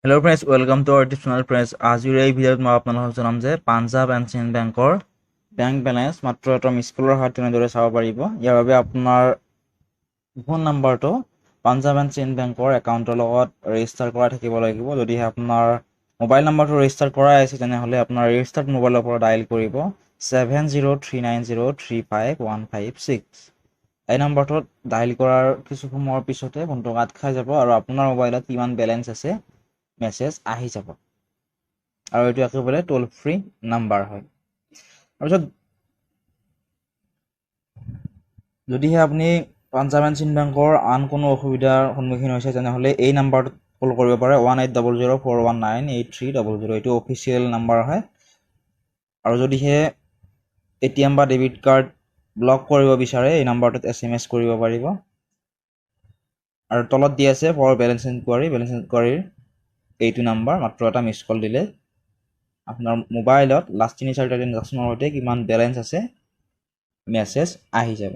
Hello friends, welcome to our YouTube channel. Friends, আজিৰ এই ভিডিঅ'ত মই আপোনালোকক জনাম যে পাঞ্জাৱ এণ্ড চিণ্ড বেংকৰ বেংক বেলেঞ্চ মাত্ৰ এটা মিছ কলৰ সহায়ত কেনেদৰে চাব পাৰিব। ইয়াৰ বাবে আপোনাৰ ফোন নাম্বাৰটো পাঞ্জাৱ এণ্ড চিণ্ড বেংকৰ একাউণ্টৰ লগত ৰেজিষ্টাৰ কৰাই থাকিব লাগিব। যদিহে আপোনাৰ মোবাইল নাম্বাৰটো ৰেজিষ্টাৰ কৰাই আছে, তেনেহ'লে আপোনাৰ ৰেজিষ্টাৰ্ড মোবাইলৰ পৰা ডায়েল কৰিব 7039035156। এই নম্বৰটোত ডায়েল কৰাৰ কিছু সময়ৰ পিছতে ফোনটো কাট খাই যাব আৰু আপোনাৰ মোবাইলত কিমান বেলেঞ্চ আছে মেছেজ আহি যাব। আৰু এইটো একেবাৰে টোল ফ্ৰী নাম্বাৰ হয়। তাৰপিছত যদিহে আপুনি পাঞ্জাৱ এণ্ড চিণ্ড বেংকৰ আন কোনো অসুবিধাৰ সন্মুখীন হৈছে, তেনেহ'লে এই নাম্বাৰটোত কল কৰিব পাৰে, 18004198300। এইটো অফিচিয়েল নাম্বাৰ হয়। আৰু যদিহে এটিএম বা ডেবিট কাৰ্ড ব্লক কৰিব বিচাৰে, এই নাম্বাৰটোত এছএমএছ কৰিব পাৰিব। আৰু তলত দি আছে ফৰ বেলেঞ্চ এনকুৱাৰী, বেলেঞ্চ এনকুৱাৰীৰ এইটো নাম্বাৰ। মাত্ৰ এটা মিছ কল দিলে আপোনাৰ মোবাইলত লাষ্ট তিনি চাৰিটা ট্ৰেনজেকশ্যনৰ সৈতে কিমান বেলেঞ্চ আছে মেছেজ আহি যাব।